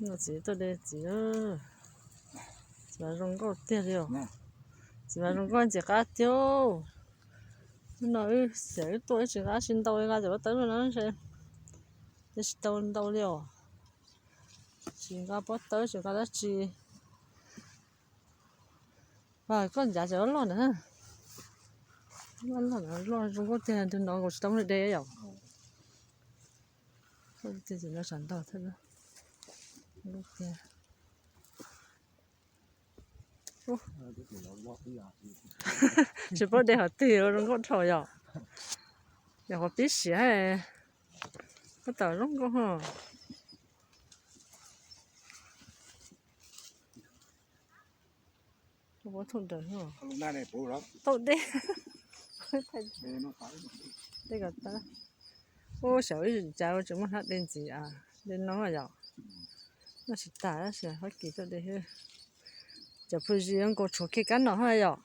Txiv tuaj de txiv, txiv mas zoo nkauj tiag li os. Txiv mas zoo nkauj ntxim qab tiag. Hnub no wb xiam wb tuaj wb tsis nqa tsis ntau li, nqa cov pob tawb no ntshe tsis tau ntau li os. Tsis nqa pob tawb tsis nqa dab tsi. Koj ncav cov loj ntawd, loj loj zoo nkauj tiag, nrog no nkaus tsis tau de yom. Tiag no tshav ntaug thiab, nkauj tiag. Tsis paub de qhov twg zoo nkauj dhau yom. Yog qhov pib siav, tab tom zoo nkauj ho. Thooj daws, tau de, de kom tau. Ub, xyov ib cas tseem muaj hnab de ntxiv, de no yom. Noj tsis tas tab sis Fab Kis tuaj de. Cov phu zis nkaus tshuav kiag kab no ho yom.